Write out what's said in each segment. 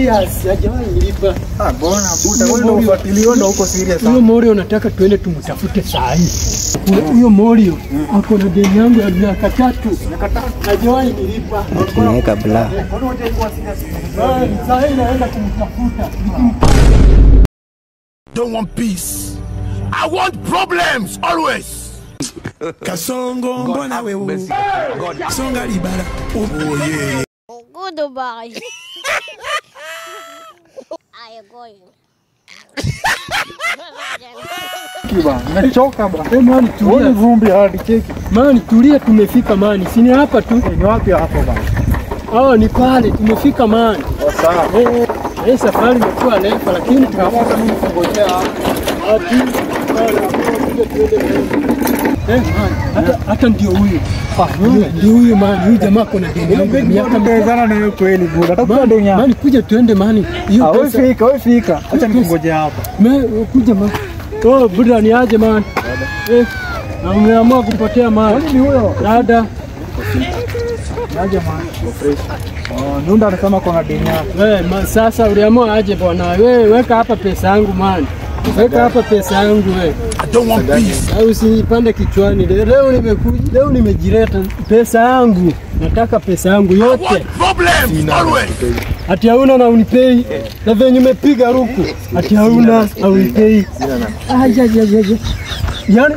serious, hajawahi nilipa. Ah, bona buda wewe ndio ufuatilie ndio uko serious. Huyo Morio nataka tuende tumtafute saa hii. Huyo Morio ako na deni yangu ya miaka 3. Miaka 3 hajawahi nilipa. Tunaweka bla. Saa hii naenda kumtafuta. Don't want peace. I want problems always. Kasongo mbona wewe? Songa libala. Oh yeah. Goodbye. I am going. Kiba, nimechoka bwana. Eh, man tulia. Vumbi hadi cheki. Man tulia, tumefika man. Si ni hapa tu. Ni wapi hapo bwana? Ah, ni pale tumefika man. Sawa. Eh, safari imekuwa refu lakini tunaamua mimi kungojea hapo. Ati eh, man, hata ndio huyu. Ndio huyu man, huyu jamaa kuna deni yangu ya miaka Mtezana na yeye kweli buda. Atakupa deni yako. Man, kuja tuende man. Hiyo wewe fika, wewe fika. Acha nikungojea hapa. Me kuja man. Oh, buda ni aje man. Eh, na umeamua kupotea man. Kwani ni huyo? Dada. Aje man. Fresh. Oh, Nunda anasema kuna deni yako. Wewe sasa uliamua aje bwana? Wewe weka hapa pesa yangu man. Weka hapa pesa yangu wewe. I don't want peace. Au usipande kichwani. Leo nimekuja, leo nimejileta pesa yangu. Nataka pesa yangu yote. I want problems always. Ati hauna na unipei. Na venye umepiga ruku. Ati hauna au unipei. Aja aja aja. Yaani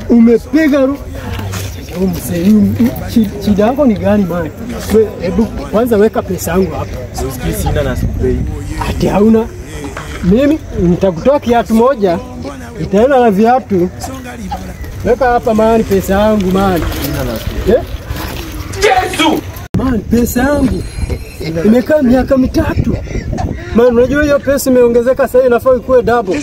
umepiga ruku. Shida yako ni gani man? Wewe hebu kwanza weka pesa yangu hapa. Usikii sina na sikupei. Ati hauna. Mimi nitakutoa kiatu moja, nitaenda na viatu. Weka hapa man pesa yangu man. Eh? Yesu! Man pesa yangu imekaa miaka 3. Man unajua hiyo pesa imeongezeka sasa inafaa ikuwe double.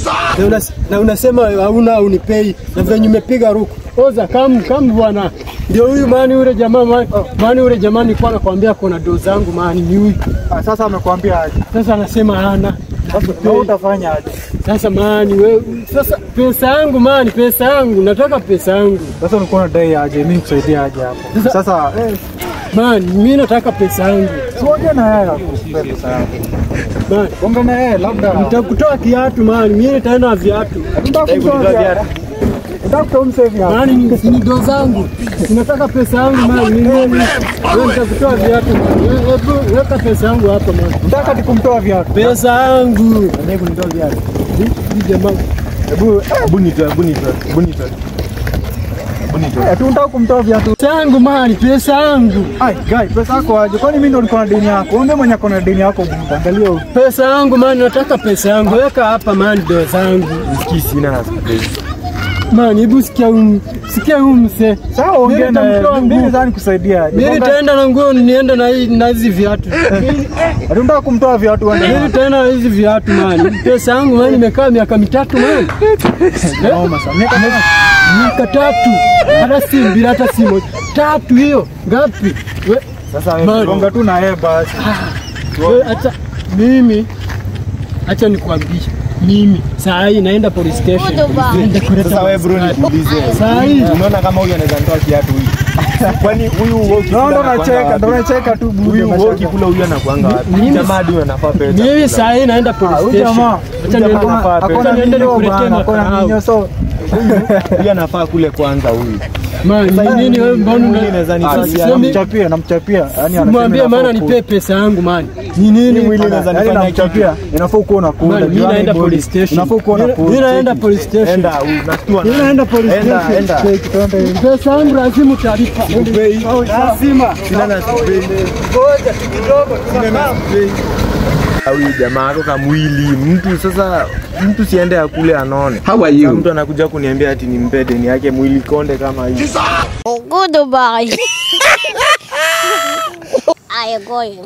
Na unasema hauna unipei na venye umepiga ruku. Oza kam bwana. Ndio huyu man yule jamaa man. Man yule jamaa nilikuwa nakwambia kuna do zangu man ni huyu. Sasa amekwambia aje? Sasa anasema hana. Sasa utafanya aje? Sasa mani wewe sasa pesa yangu mani, pesa yangu nataka pesa yangu. Sasa ulikuwa unadai aje? Mimi nikusaidia aje hapo? Sasa man mimi nataka pesa yangu. Siongea na yeye akupe pesa yangu. Man, ongea na yeye labda nitakutoa kiatu man, mimi nitaenda na viatu. Nitakutoa viatu. Nitakutoa viatu. Man ni do zangu. Nataka pesa yangu man, mimi nitakutoa viatu man. Hebu weka pesa yangu hapa man. Nataka nikumtoa viatu. Pesa yangu. Nani kunitoa viatu? Hii jamaa. Hebu nitoe. Ati unataka kumtoa viatu? Pesa yangu man, pesa yangu. Ai, guy, pesa yako aje? Kwani mimi ndo niko na deni yako? Wewe mwenye uko na deni yako buda. Angalia huyu. Pesa yangu man, nataka pesa yangu. Weka hapa man do zangu. Usikii sina na sikupei. Man, hebu sikia huyu mse. Sawa, ongea na mimi nadhani kusaidia. Mimi nitaenda na nguo niende na hii na hizi viatu. Ati unataka kumtoa viatu wewe? Mimi nitaenda na hizi viatu man. Pesa yangu man imekaa miaka 3 man. Noma sana. Miaka 3. Hata si mbili hata si moja. 3 hiyo. Ngapi? Sasa wewe gonga tu na yeye basi. Wewe acha mimi acha nikwambie. Mimi saa hii naenda police station. Sasa wewe bro nikuulize. Saa hii unaona kama huyu anaweza nitoa kiatu huyu? Kwani huyu wewe ukikula ndo nacheka tu buda. Huyu wewe ukikula huyu anakuanga wapi? Jamaa hadi anafaa pesa. Mimi saa hii naenda police station. Acha niende nikuletee akona minyo so. Huyu anafaa kule kwanza huyu. Man, nini wewe mbona unaweza nisaidia? Namchapia. Yaani anasema mwambie maana nipe pesa yangu man. Ni nini mwili unaweza nifanya namchapia? Inafaa uko unakula. Mimi naenda police station. Inafaa uko unakula. Mimi naenda police station. Enda unashtua. Mimi naenda police station. Enda. Pesa yangu lazima utalipa. Lazima. Sina na sikupei. Ngoja kidogo tunakaa. Huyu jamaa ako kamwili mtu sasa mtu siende akule anone. How are you? Mtu anakuja kuniambia ati nimpe deni yake mwili konde kama hii. Goodbye. I am going.